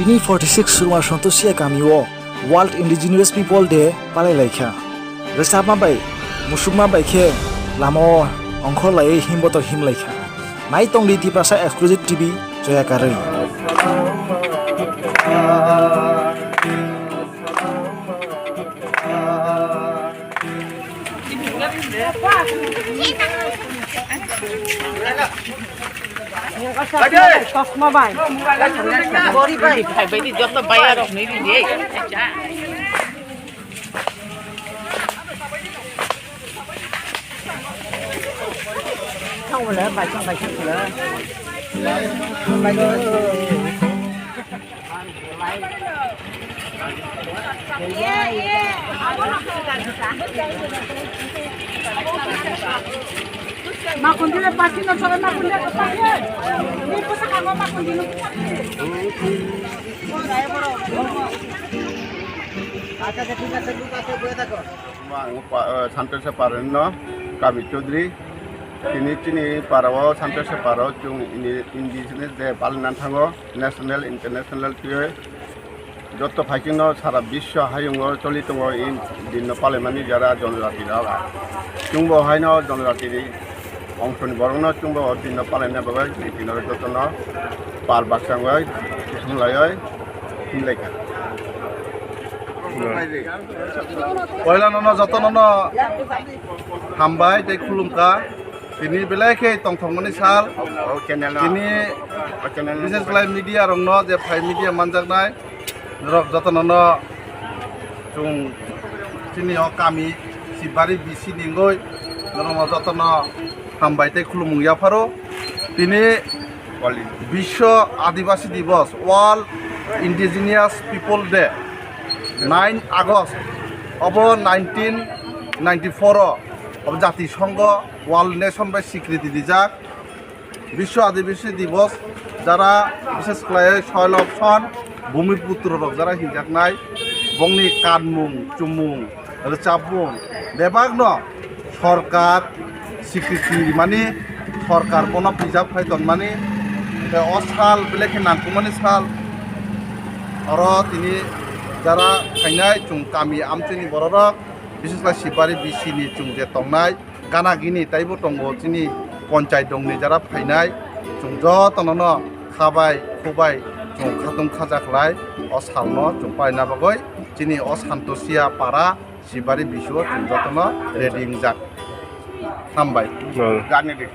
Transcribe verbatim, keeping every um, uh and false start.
Tini forty six Surma Santosia kamio World Indigenous People Day palai laikha. Rwchapma bai musukma bai khe lamao ongkhor laiwi himbotor him laikha. Nai tongdi Tiprasa Exclusive T V Joya Karwi. Chosma bai. Gori bai. Phai bai di, joto bai arok nui di, eh. Thang wala bai, thang bai, thang wala. Ang pa-, eh, Santosa Parano, kami Chaudhary. Tini chini parao, Santosa Parao, chwng ini Indigenous Day palina thango, national, international twiwi. Joto phaikingno sara biswa hayungo choli tongo, i dinno palaimani jara jonojati rok. Chwngbo haino jonojatini ongsoni borokno chwngbo o dinno palaina bagwi tini jotono pal baksa wngwi, kusung laiwi himlaikha. Poila nono jotono no hambai tei khulumkha. Tini belai khe tongthokmani sal. O channel no. Tini o channel no. Bises khlai media rokno je phai media manjaknai, norok jotono no chwng chini o kami Sibari B C ni wngwi norokno jotono hambai tei khulumung yapharo. Tini Biswa Adibasi Dibos, World Indigenous People Day, nine August, obo nineteen ninety-four o, obo Jati Songho World Nation bai sikriti dijak. Biswa Adibasi Dibos, jara bises khlaiwi soil option, bhumiputro rok jara hinjaknai, bongni kanmung, chumung, rwchapmung bebakno sorkar sikriti rimani, sorkar bono preserve khai tonmani, tei o sal belai khe nangkukmani sal. Oro tini jara phainai chwng kami amchaini bororok, bises khlai Sibari B C ni chwng je tongnai, gana gini taibo tongo chini ponchai dongni jara phainai, chwng jotono no khabai khubai chwng khatung khaja khlai o salno chwng paina bagwi chini o Santosia para Sibari bisio chwng jotono ready wngjak. Hambai. Hmm. Gani di.